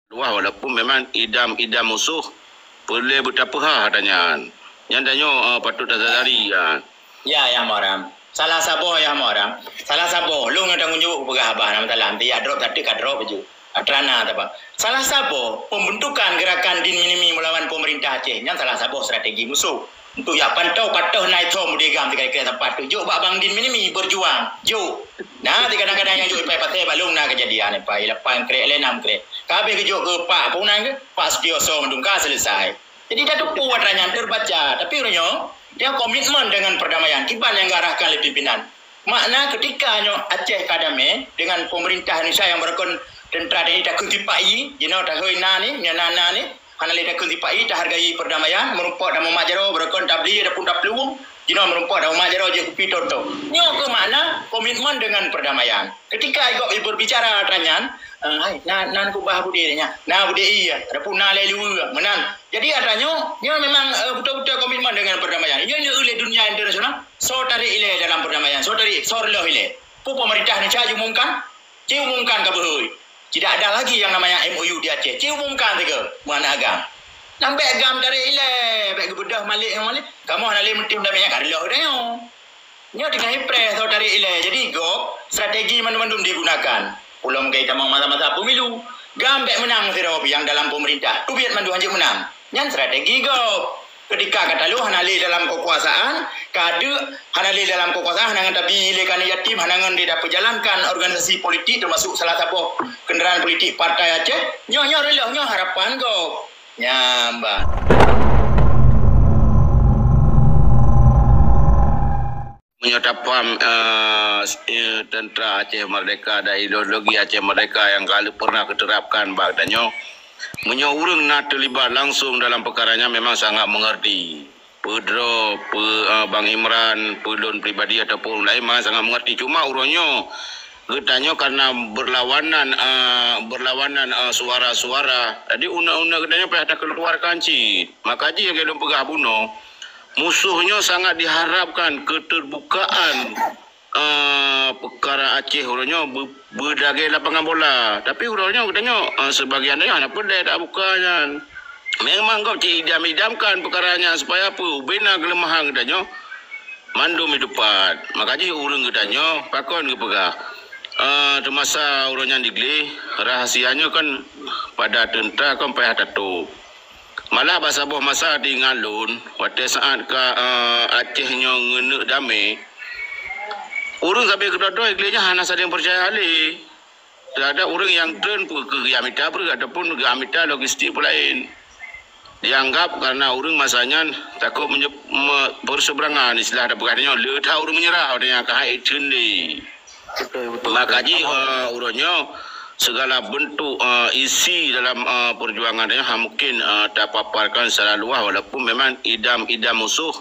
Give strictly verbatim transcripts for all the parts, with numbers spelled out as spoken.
Luah walaupun memang idam-idam musoh peureulée beutapeuhah ata nyan. Nyan tanyoe, eh, patut tasadari, ya. Ya, ya Muharram. Salah saboh ya Muharram. Salah saboh. Lôn ngon tanggong jaweueb peugah haba, nama talam. Tapi ya drop tadi ka drop ju. Atrana tapa. Salah saboh pembentukan gerakan din minimi melawan pemerintah Aceh nyan salah saboh strategi musoh. Untuk ya pantau patoh nai thom di gam tiga kira tempat tu. Jok bak Bang Din minimi berjuang. Jok. Nah, di kadang-kadang yang jok ipai patai balong na kejadian ipai lapan krek le enam krek. Kabeh kejok ke Pak Punan ke? Pak Sutioso mandum ka selesai. Jadi dah tupu atra nyan terbaca. Tapi uroe nyoe, dia komitmen dengan perdamaian. Kiban yang diarahkan oleh pimpinan. Makna ketika nyoe Aceh ka damai dengan pemerintah Indonesia yang berakon tentara tadi takheun sipai, jinoe tahoi na ni, nyan na, na ni, hana lé takheun sipai, tahargai perdamaian, meurumpok dan mumat jaroe, berakon tabli adapun taplueng, jinoe meurumpok dan mumat jaroe jeuet kupi toto. Nyoe keuh makna komitmen dengan perdamaian. Ketika igob berbicara atra nyan, eh, hai, nan, nan kubah budé nyan, na budé iya, adapun na lé luwa, meunan. Jadi atra nyoe, nyoe memang, eh, betul-betul komitmen dengan perdamaian. Nyoe, nyoe oleh dunia internasional, so tarik ilée dalam perdamaian, so tarik, so reuloh ilée. Peue pemerintah Indonesia diumumkan? Ci umumkan ka beuhôi. Tidak ada lagi yang namanya M O U di Aceh. Ci umumkan tiga, mana agam. Nambah agam tarik ilée, bèk geubeudôh malik ngon malik. Kamoe hana lé meutim damai nyan ka reuloh dah nyoe. Nyoe teungoh ipreh so tarik ilée. Jadi gob strategi mandum-mandum digunakan. Ulôn meugai tamong masa-masa pemilu. Gam bèk menang sidroe piang dalam pemerintah. Teubiet mandum hanjeuet menang. Nyan strategi gob. Ketika ka taloh hana lé dalam kekuasaan, ka adeuk hana lé dalam kekuasaan, hana ngon tabi lé keuneuk yatim, hana ngon didapeujalankan organisasi politik termasuk salah saboh kendaraan politik Partai Aceh, nyoe, nyoe reuloh, nyoe harapan gob. Nyamba. Meunyoe tapaham, eh, eh, tentara Aceh Merdeka dan ideologi Aceh Merdeka yang ka lheueh pernah geuterapkan bak tanyoe, meunyoe ureuëng na terlibat langsung dalam peukara nyan memang sangat mengerti. Peudroe, peu, eh, Bang Imran, peulon pribadi ataupun ureuëng laén memang sangat mengerti. Cuma uroe nyoe, geutanyoe karena berlawanan, eh, berlawanan, eh, suara-suara. Jadi uneuk-uneuk geutanyoe payah takeuluarkan cit. Maka jih nyang lôn peugah bunoe, musoh nyoe sangat diharapkan keterbukaan, eh, peukara Aceh uroe nyoe be-, beulagée lapangan bola. Tapi uroe nyoe geutanyoe, eh, sebagian tanyoe hana peureulée tabuka nyan. Memang gob ci idam-idamkan peukara nyan supaya peue? Ubena keuleumahan geutanyoe mandum jiteupat. Maka jih ureuëng geutanyoe pakon geupeugah, eh, teumasa uroe nyan digleh, rahsia nyoe kan pada teuntang kon payah tatôb. Malah bak saboh masa teuingat lôn, watée saát ka, eh, Aceh nyoe ngeuneuk damé, ureuëng sabe keudroe-droe gleh nyan hana saléng peucaya lé. Teuhadap ureuëng nyang treun peue keu geujak mita breueh ataupun geujak mita logistik peue laén. Dianggap karena ureuëng masa nyan takot menye-, me-, bersebrangan, istilah tapeugah nyoe, le that ureuëng menyerah, watée nyan ka hai treun lé. Betul, betul. Maka jih, eh, uroe nyoe segala bentuk, eh, isi dalam, eh, perjuangan nyoe ha mungkin, eh, tapaparkan secara luas walaupun memang idam-idam musoh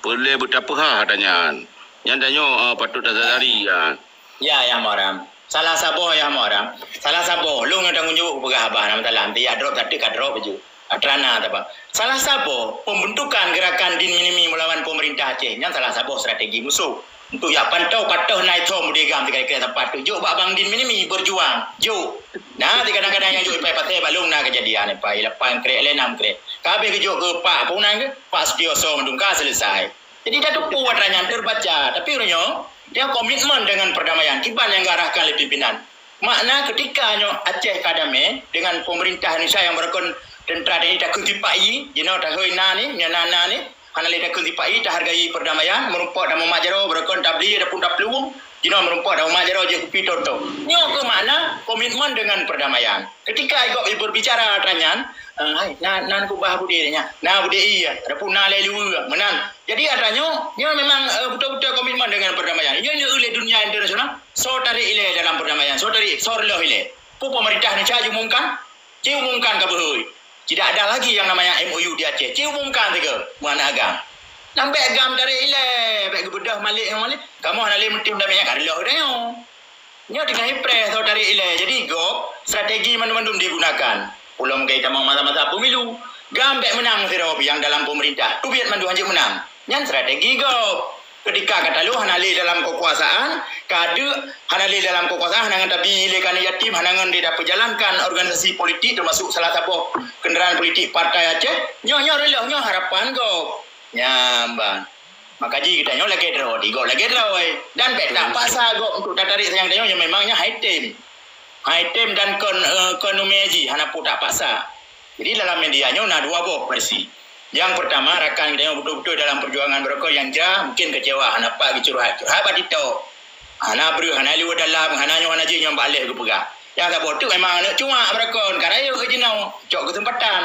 peureulée beutapeuhah ata nyan. Nyan tanyoe, eh, patut tasadari, ya. Ya, ya Muharram. Salah saboh ya Muharram. Salah saboh. Lôn ngon tanggong jaweueb peugah haba, nama talam. Tapi ya drop tadi ka drop ju. Atrana tapa. Salah saboh pembentukan gerakan din minimi melawan pemerintah Aceh nyan salah saboh strategi musoh. Untuk ya pantau patoh nai thom di gam tiga kira tempat tu. Jok bak Bang Din minimi berjuang. Jok. Nah, di kadang-kadang yang jok ipai patai balong na kejadian ipai lapan krek le enam krek. Kabeh kejok ke Pak Punan ke? Pak Sutioso mandum ka selesai. Jadi dah tupu atra nyan terbaca. Tapi uroe nyoe, dia komitmen dengan perdamaian. Kiban yang diarahkan oleh pimpinan. Makna ketika nyoe Aceh ka damé dengan pemerintah Indonesia yang berakon tentara tadi takheun sipai, jinoe tahoi na ni, nyan na, na ni, hana lé takheun sipai, tahargai perdamaian, meurumpok dan mumat jaroe, berakon tabli adapun taplueng, jinoe meurumpok dan mumat jaroe jeuet kupi toto. Nyoe keuh makna komitmen dengan perdamaian. Ketika igob berbicara atra nyan, eh, hai, na, nan kubah budé nyan, na budé iya, adapun na lé luwa, meunan. Jadi atra nyoe, nyoe memang, eh, betul-betul komitmen dengan perdamaian. Nyoe, nyoe oleh dunia internasional, so tarik ilée dalam perdamaian, so tarik, so reuloh ilée. Peue pemerintah Indonesia diumumkan? Ci umumkan ka beuhôi. Tidak ada lagi yang namanya M O U di Aceh. Ci umumkan tiga, mana agam. Nambah agam tarik ilée, bèk geubeudôh malik ngon malik. Kamoe hana lé meutim damai nyan ka reuloh dah nyoe. Nyoe teungoh ipreh so tarik ilée. Jadi gob strategi mandum-mandum digunakan. Ulôn meugai tamong masa-masa pemilu. Gam bèk menang sidroe piang dalam pemerintah. Teubiet mandum hanjeuet menang. Nyan strategi gob. Ketika ka taloh hana lé dalam kekuasaan, ka deuek hana lé dalam kekuasaan, hana ngon tabi lé keu aneuk yatim, hana ngon dapeujalankan organisasi politik, termasuk salah saboh kendaraan politik Partai Aceh, nyoe, nyoe reuloh, nyoe harapan gob. Nyan ban. Maka jih geutanyoe lagée droe, di gob lagée droe. Dan bèk tapaksa gob untuk tatarék sayang tanyoe nyang memang nyan hai tem. Hai tem dan kon, eh, ekonomi jih hana peue tapaksa. Jadi dalam media nyoe na dua boh versi. Yang pertama, rakan geutanyoe beutôi-beutôi dalam perjuangan beureukat nyang jra, mungkin kecewa, hana pat geucurhat. Curhat bak TikTok. Hana breuh, hana liwat dalam, hana nyoe, hana jih nyang bak lheueh geupeugah. Nyang saboh teuk memang aneuk cuak beureukat, ka rayeuk jinoe, cok keuseumpatan.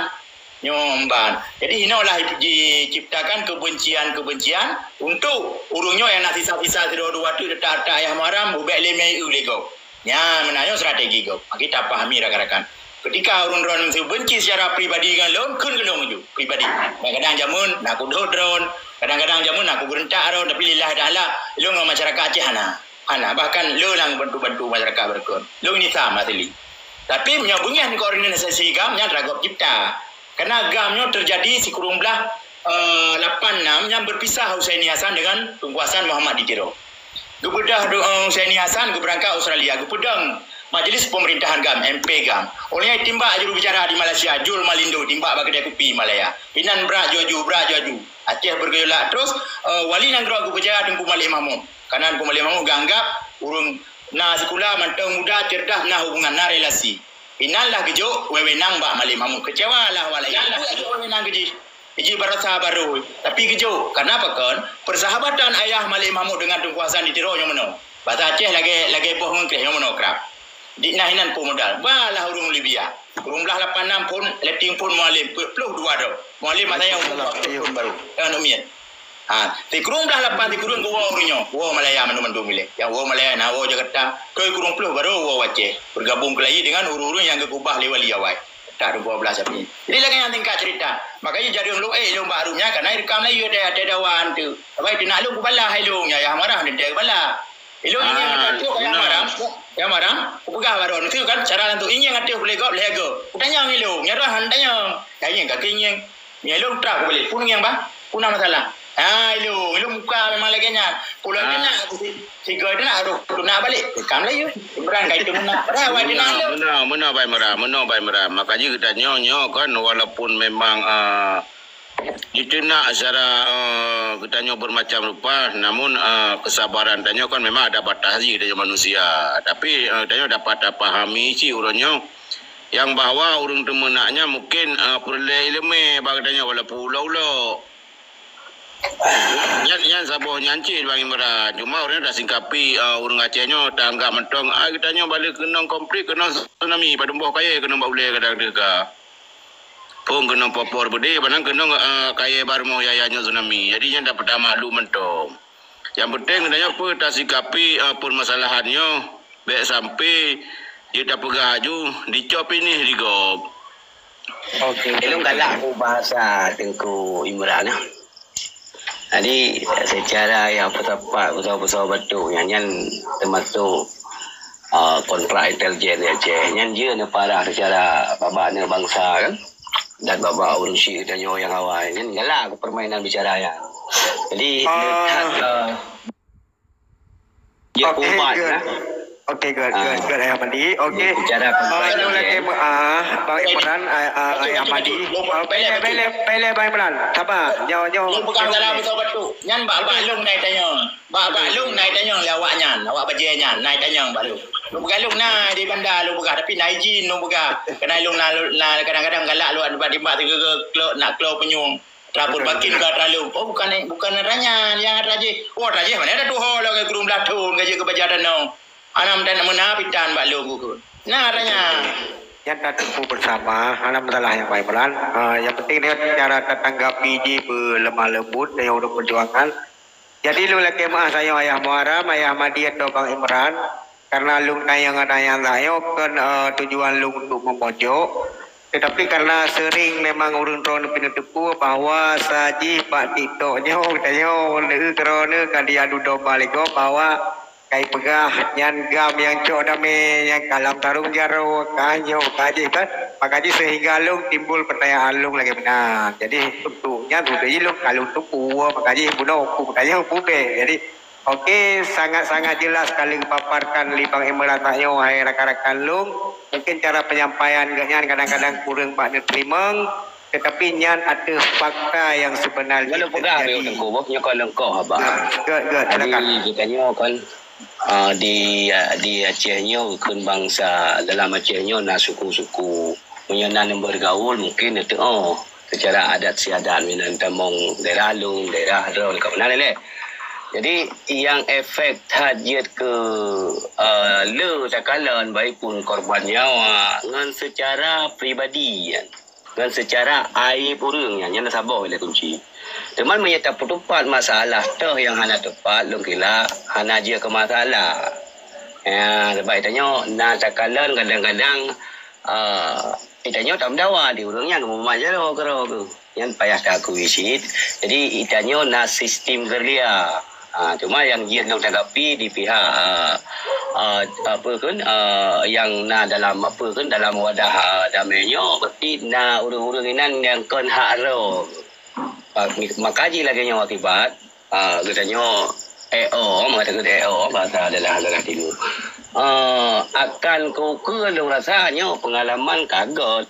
Nyoe ban. Jadi, inoe lah jiciptakan kebencian-kebencian untuk ureuëng nyoe nyang na sisa-sisa sidroe dua teuk, teutap-teutap Ayah Muharram, bubek lé mé eu lé gob. Nyan meunan nyoe strategi gob. Mari tapahami rakan-rakan. Ketika ureuëng droeneuh benci secara pribadi ngon lôn, kheun keu lôn laju, pribadi. Kadang-kadang jameun na kudhôt droen, kadang-kadang jameun na kubeureuntah droen, tapi lillahi ta'ala, lôn ngon masyarakat Aceh hana. Hana, bahkan lôn nyang bantu-bantu masyarakat beureukat. Lôn ni sama asli. Tapi meunyoe beungèh ngon organisasi GAM, nyan ragob cipta. Karena GAM nyoe terjadi sikureueng blah, eh, lapan enam nyang berpisah Husaini Hasan dengan Teungku Hasan Muhammad di Tiro. Geubeudôh, eh, Husaini Hasan geubeurangkat Australia, geupeudong Majelis Pemerintahan GAM, M P GAM. Oleh nyan timbak juru bicara di Malaysia, Jul Malindo, timbak bak keudè kupi Malaya. Inan brat ju-aju, brat ju-aju. Aceh bergejolak terus, eh, wali nanggroe geupeucaya Teungku Malik Mahmud. Karena Teungku Malik Mahmud geuanggap ureuëng na sikula mantong muda, cerdas, na hubungan, na relasi. Inan lah geujok wewenang bak Malik Mahmud. Kecewa lah awak laén. Ibu lagi wewenang keu jih. Iji baroesa barô. Tapi geujok. Karena apa kon? Persahabatan ayah Malik Mahmud dengan Teungku Hasan di Tiro nyoe meunoe. Bahasa Aceh lagèe, lagèe boh ngon kreh nyoe meunoe krab. Di nah inan pun modal. Balah ureuëng Libya. Ureuëng blah lapan enam phôn, letting phôn Mualem, peuet ploh dua droe. Mualem masa nyan umur dua puluh phôn baru. Aneuk miet. Ha, sikureueng blah lapan sikureueng geuwoe ureuëng nyoe. Woe Malaya mandum-mandum ilèe. Nyang woe Malaya na woe Jakarta. Keu sikureueng ploh baru woe Aceh. Bergabung keulayi dengan ureuëng-ureuëng nyang geukeubah lé wali awai. Tak dua belas sapi. Jadi lagèe nyan singkat cerita. Makanya jadi lôn, eh, lôn bak Harum nyan, karena irekam laju ada, ada dawan tu. Apa itu nak lôn kubala hai lôn, ya, ya marah dia kubala. Ilôn ingieng ateueh ayah Muharram, ayah Muharram, kupeugah bak droeneuh kan, cara lôn tu ingieng ateueh kulét gob lhèe go. Kutanyong ilôn, nyan droe han tanyong. Ka ingieng, ka ingieng. Nyan ilôn trap kubeulét, peue ingieng bah? Peue na masalah? Ha, ilôn, ilôn muka memang lagèe nyan. Pulang teunak, sigoe teunak, harôh teunak balek. Ka Melayu. Imran ka itu meunak. Padahai awai teunak ilôn. Meunoe, meunoe bai Imran, meunoe bai Imran. Makanya geutanyoe nyoe kan, walaupun memang, ah, Jiteunak secara, eh, geutanyoe bermacam rupa, namun, eh, kesabaran tanyoe kan memang ada batas jih geutanyoe manusia. Tapi, eh, tanyoe dapat tapahami cit uroe nyoe, nyang bahwa ureuëng teumeunak nyan mungkin, eh, peureulèe ileumèe bak geutanyoe walaupun ulok-ulok. Nyan, nyan saboh nyan cit Bang Imran. Cuma ureuëng nyoe tasingkapi, eh, ureuëng Aceh nyoe taanggap mantong, ah, geutanyoe balik keunong konflik, keunong tsunami, padum boh kayèe keunong bak ulèe kadang teuka. Phôn keunong popor beudé, padang keunong, eh, kayèe barmoe yaya nyoe tsunami. Jadi nyan dapeutamah lu mantong. Nyang penting geutanyoe peue tasikapi, eh, permasalahan nyoe, bèk sampai jeuet tapeugah aju dicop pinih di gob. Okey. Ilôn galak ku bahasa Teungku Imran, ya. Jadi, secara nyang peusapat, peusapat-peusapat batuk nyan, nyan teumasok, ah, kontrak intelijen di Aceh. Nyan jeuet neuparah secara babah aneuk bansa kan. Dan babah ureuëng syik geutanyoe nyang awai. Nyan galak keu permainan bicara nyan. Jadi, ah, that, ah, Ya, okey, ubat, good. Ya. Okey, good, good, good, Ayah Madi. Okey. Bicara ah, tentang lagi, ah, Bang Imran, ah, ah, Ayah Madi. Ah, pele, pele, pele, Bang Imran. Sabar. Nyoe, nyoe. Lu bukan salah betul-betul. Nyan bak, bak lung naik tanya. Bak, bak lung naik tanya lé awak nyan. Awak bajèe nyan naik tanya bak lung. Lu bukan lung na di bandar lu bukan, tapi na izin lu bukan. Kena lung na, na kadang-kadang galak lu timbak-timbak tiga ke nak klo penyung. Rapot bakin ka terlalu. Oh, bukan, bukan atra nyan, nyang atra jih. Oh, atra jih mana ada tuho lah ke kurung belah thon gaji ke baja danau. Anam dan meunapi tan bak lôn buku. Nah, atra nyan. Yang tak tempu bersama, hana masalah yang baik beran. Ah, yang penting dia cara tatanggapi jih beulemah lembut dari ureuëng perjuangan. Jadi lôn lakèe meu'ah sayang Ayah Muharram, Ayah Madi atau Bang Imran, karena lôn tanyong ngon ayah nyoe kon, eh, tujuan lôn untuk memojok. Tetapi karena sering memang ureuëng droeneuh pih neuteupeue bahwa sajih bak TikTok nyoe, geutanyoe, neu keudroe neu ka diadu domba lé gob bahwa kai peugah nyan GAM nyang cok damé, nyang kalam tarông jaroe, ka nyoe, ka jih kan. Maka jih sehingga lôn timbul pertanyaan lôn lagée meunan. Jadi, untuk nyan, untuk jih lôn ka lôn teupeu, maka jih bunoe ku peutanyong peubeh. Jadi, oke, sangat-sangat jelas ka lôn paparkan lé Bang Imran tanyoe, hai rakan-rakan lôn. Mungkin cara penyampaian geuh nyan kadang-kadang kureueng bak neuteurimong, tetapi nyan ateueh fakta yang sebenar jih. Nyoe lôn peugah lé Teungku, boh, nyoe kon lôn koh haba. Good, good, silakan. Jadi, geutanyoe kon, ah, di, ah, di Aceh nyoe kheun bansa, dalam Aceh nyoe na suku-suku. Meunyoe na nyang bergaul, mungkin itu, oh, secara adat istiadat, minan tamong daerah lôn, daerah droe, ka meunan lé. Jadi, nyang efek that jeuet keu, eh, le takalon, baik pun korban nyawa, ngon secara pribadi, ngon secara aib ureueng nyan, nyan saboh lé kunci. Teuma meunyoe tapeutupat masalah toh nyang hana teupat, lôn kira hana jeuet keu masalah. Ya, sebab tanyoe na takalon kadang-kadang, eh, tanyoe tameudawa di ureueng nyan, meumajaro keudroe keuh. Nyan payah taakui cit. Jadi, tanyoe na sistem geureulia. Ha, cuma nyang jeuet lôn tanggapi di pihak, ah, ah, apa kheun, ah, nyang na dalam, apa kheun, dalam wadah, ah, damé nyoe, berarti na ureueng-ureueng inan nyang kon hak droe. Maka jih lagée nyoe akibat, ah, geutanyoe E O, mengatakan E O, bahasa adalah, adalah timu. Ah, akan keu ukeue lôn rasa nyoe pengalaman ka göt.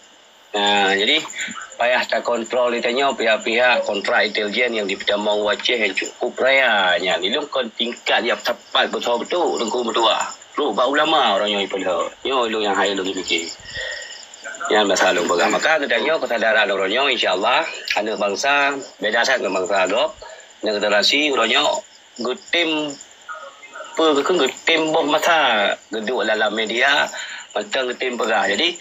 Nah, jadi payah takontrol di tanyoe pihak-pihak kontra intelijen nyang dipeutamong u Aceh nyang cukup raya nyan. Ilôn kon tingkat nyang tepat beutôi beutôi Teungku meutuah. Trok bak ulama uroe nyoe ipeuleueh. Nyoe ilôn nyang hai lôn pike. Nyan masa lôn peugah. Maka geutanyoe keusadaran uroe nyoe, insya Allah, aneuk bansa beda that ngon bansa gob. Aneuk generasi uroe nyoe geutem, peue keuh geutem boh masa geuduek lam media, mantong geutem peugah. Jadi,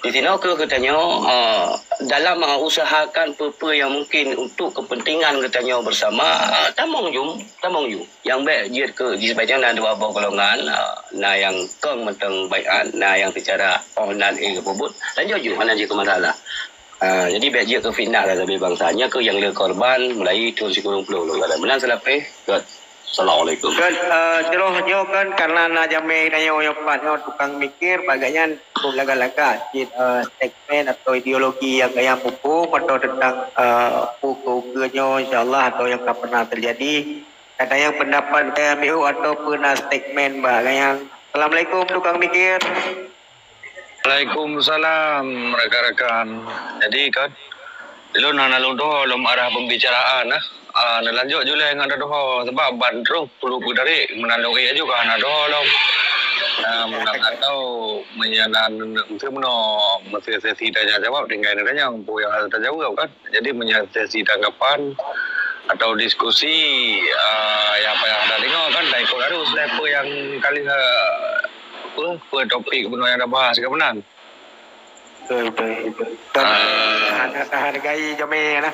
di sinoe keuh geutanyoe, eh, dalam, eh, usahakan peue-peue nyang mungkin untuk kepentingan geutanyoe bersama, eh, tamong ju, tamong ju. Nyang bék jeuet keu, di sibagoe na dua boh golongan, eh, na nyang kong mantong baiat, na nyang seucara oh nan éh geupeubuet, lanjut ju, hana jeuet keu masalah. Ah, jadi bék jeuet keu fitnah lah sabe bansa. Nyoe keuh nyang le korban mulai thôn sikureueng ploh lôn kala. Meunan seulapeh. Good. Assalamualaikum. Good, eh, jroh nyoe kan karena na jamé tanyoe nyoe pat nyoe tukang mikir, bak gobnyan cukup lagak-lagak cit, eh, statement atau ideologi nyang gaya muphom atau tentang, eh, peue keu ukeue nyoe, insya Allah, atau nyang ka pernah terjadi. Ada nyang pendapat gaya mihu atau peue na statement bak gobnyan. Assalamualaikum tukang mikir. Waalaikumsalam, rakan-rakan. Jadi kan, lôn hana lôn tuho lom arah pembicaraan, ah. Ah, neulanjut ju lé ngon tuho, sebab ban troh puluh peudarék, meunan lôn ék aju ka hana tuho lom. Ah, meunan atau meunyoe na, meusti meunoe, meusti sesi tanya jawab, tinggai neutanyong, peue nyang harôh tajaweueb kan. Jadi, meunyoe sesi tanggapan atau diskusi, ah, nyang payah tadeungoe kan, taikot arus lé peue nyang ka lheueh, ah, peue, peue topik bunoe nyang tabahas, ka meunan. Betul, betul, betul. Dan, ah, tahan, tahargai jamé lah.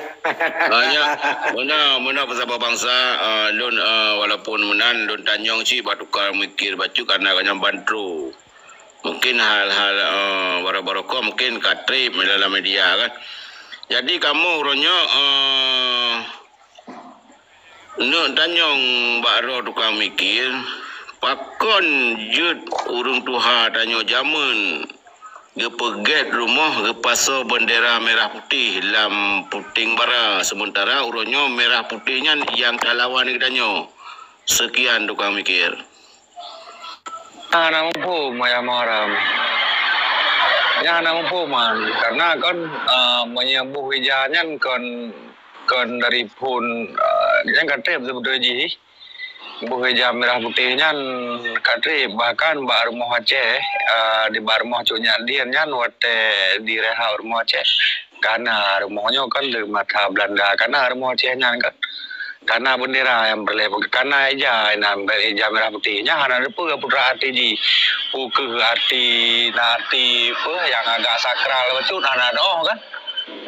Ah, ya. Meunan, meunan peusaboh bansa, ah, lôn, ah, walaupun meunan, lôn tanyong cit bak tukang mikir bacut karena gobnyan ban troh. Mungkin hal-hal, eh, baroe-baroe mungkin ka trép dalam media kan. Jadi kamoe uroe nyoe, eh, neuk tanyong bak droe tukang mikir, pakon jeuet ureueng tuha tanyoe jameun geupeugét rumoh geupasoe bendera merah putih lam puténg bara, sementara uroe nyoe merah putih nyan nyang talawan geutanyoe. Sekian tukang mikir. Hana muphom, Ayah Muharram. Nyan hana muphom, man. Karena kon, eh, meunyoe boh ija nyan kon, kon dari phon, eh, nyan ka trép seubeutôi jih. Boh ija merah putih nyan ka trép, bahkan bak rumoh Aceh, eh, di bak rumoh Cut Nyak Dien nyan watée direhab rumoh Aceh. Kana rumoh nyoe kan di masa Belanda, kana rumoh Aceh nyan kan. Kana bendera nyang peureulée, kana ija, inan ija merah putih. Nyan hana teupeue putra arti jih. Peue keuh arti, na arti peue nyang agak sakral bacut, hana doh kan.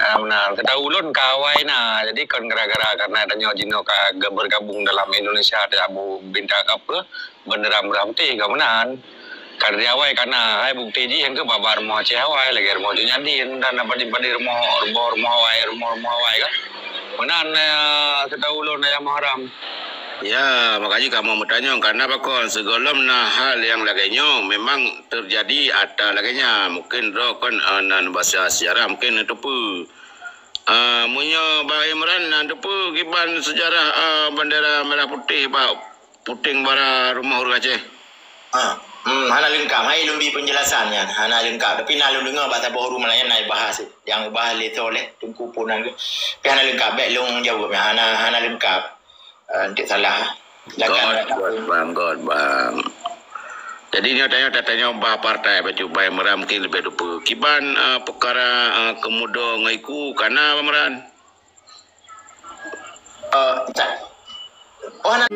Nah, meunan. Seutahu ulôn ka awai na. Jadi kon gara-gara karena tanyoe jinoe ka ge-, bergabung dalam Indonesia, ada Abu Bintang apa, bendera merah putih ka meunan. Ka dari awai kana, hai bukti jih nyang keu bak rumoh Aceh awai, lagée rumoh Cut Nyak Dien, dan padum-padum rumoh, rumoh, rumoh awai, rumoh, rumoh awai kan. Meunan, eh, seutahu ulôn Ayah Muharram. Ya, makajih kamoe meutanyong, karena pakon sigohlom na hal nyang lagée nyoe memang teujadi ata lagée nyan. Mungken droe kon, eh, nan basa sejarah mungken neuteupeue. Ah, meunyoe Bah Imran na neuteupeue kiban sejarah, ah, bendera merah putih bak puténg bara rumoh ureuëng Aceh. Ah, hmm, hana leungkap. Hai lôn bi penjelasan nyan. Hana leungkap. Tapi na lôn deungoe bak saboh ureuëng meulayan na bahas. Nyang bahas lé Soleh, Teungku Ponan ke. Tapi hana leungkap. Bék lôn jaweueb nyan. Hana, hana leungkap. Ah, nanti salah. Got, got, bang, got, bang. Jadi nyoe tanyoe tatanyong bah partai bacut Bah Imran mungkin leubeh teupeu. Kiban, ah, peukara, ah, keumudo ngon iku kana Bah Imran? Eh, ca-, oh, na-